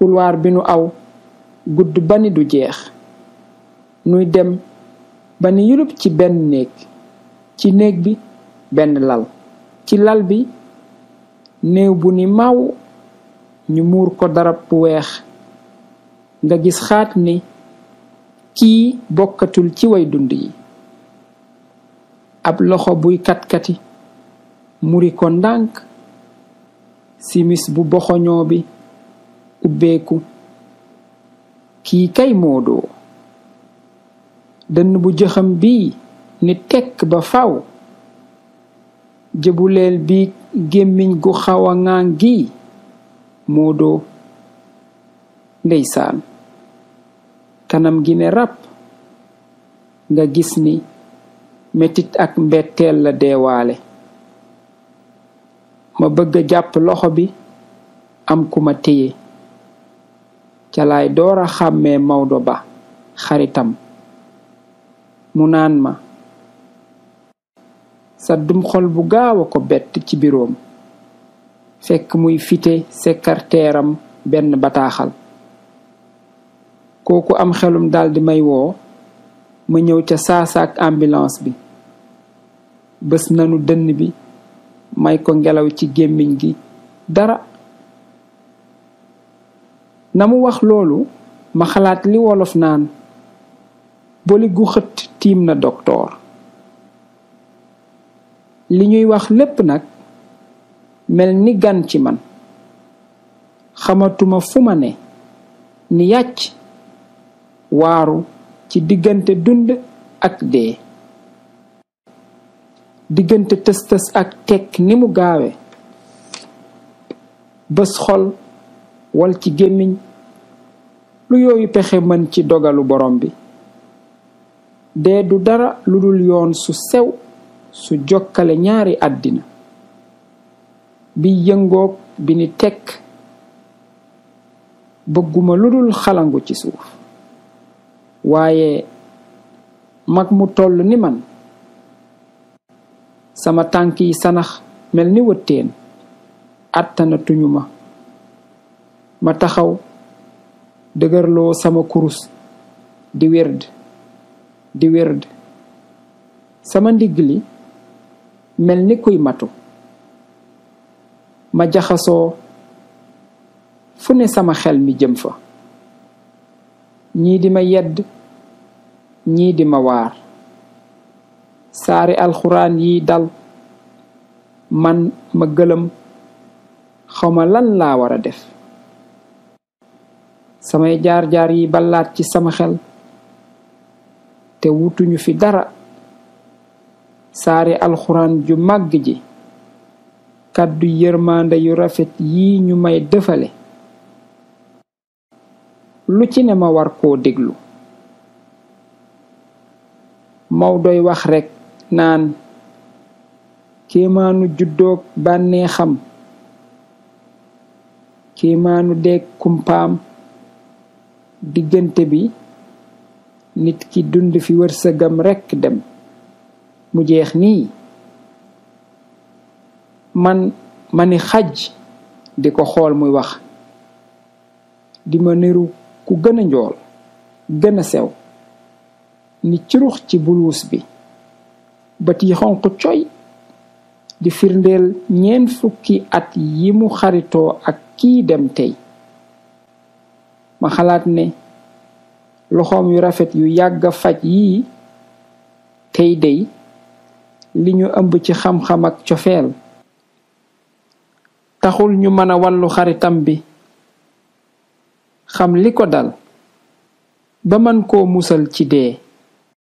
couloir bi nu aw gudd ba ni du jeex nuy dem ba ni yulub ci benn néeg ci néeg bi benn lal ci lal bi néew bu ni maaw ñu muur ko darab bu weex nga gis xaat ni kii bokkatul ci way dund yi ab loxo buy katkati muri ko ndànk simis bu boxoñoo bi ubbeeku kii kay moodoo dënn bu jëxam bii ni tekk ba faw jëbuleel bi gémmiñ gu xawa ŋaan gi moodoo ndeysaan kanam gi ne ràpp nga gis ni metit ak mbetteel la deewaale ma bëgg a jàpp loxo bi am ku ma téye ca laay doora xàmmee Maodo Ba xaritam mu naan ma sa dum xol bu gaaw a ko bett ci biroom fekk muy fite sekkarteeram benn bataaxal kooku am xelum daldi may woo ma ñëw ca saasaak ambulance bi bés nanu dënn bi may ko ngelaw ci gémmiñ gi dara na mu wax loolu ma xalaat li wolof naan boli gu xët tiim na doktoor li ñuy wax lépp nag mel ni gan ci man xamatuma fu ma ne ni yàcc waaru ci diggante dund ak dee diggante tës-tës ak tekk ni mu gaawe bés xol wal ci gémmiñ lu yooyu pexe mën ci dogalu borom bi dee du dara lu dul yoon su sew su jokkale ñaari àddina bi yëngoog bi ni tekk bëgguma lu dul xalangu ci suuf waaye mag mu toll ni man sama tànk yi sanax mel ni wëttéen àttana tuñu ma taxaw dëgërloo sama kurus di wird sama ndigg li mel ni kuy matu ma jaxasoo fu ne sama xel mi jëm fa ñii di ma yedd ñii di ma waar saari alxuraan yi dal man ma gëlëm xawma lan laa war a def samay jaar-jaar yi ballaat ci sama xel te wutuñu fi dara saari alxuraan ju màgg ji kàddu yërmande yu rafet yi ñu may defale lu ci ne ma war koo déglu Mawdoy wax rekk naan kéemaanu juddoog bànnee xam kéemaanu deeg kumpaam diggante bi nit ki dund fi wërsëgam rekk dem mu jeex nii ma ni xaj di ko xool muy wax di ma niru ku gën a njool gën a sew ni curux ci buluus bi bët yi xonq coy di firndeel 40 at yi mu xaritoo ak kii dem tey ma xalaat ne loxoom yu rafet yu yàgga faj yii tey dey li ñu ëmb ci xam-xam ak cofeel taxul ñu mën a wallu xaritam bi xam li ko dal ba mën koo musal ci dee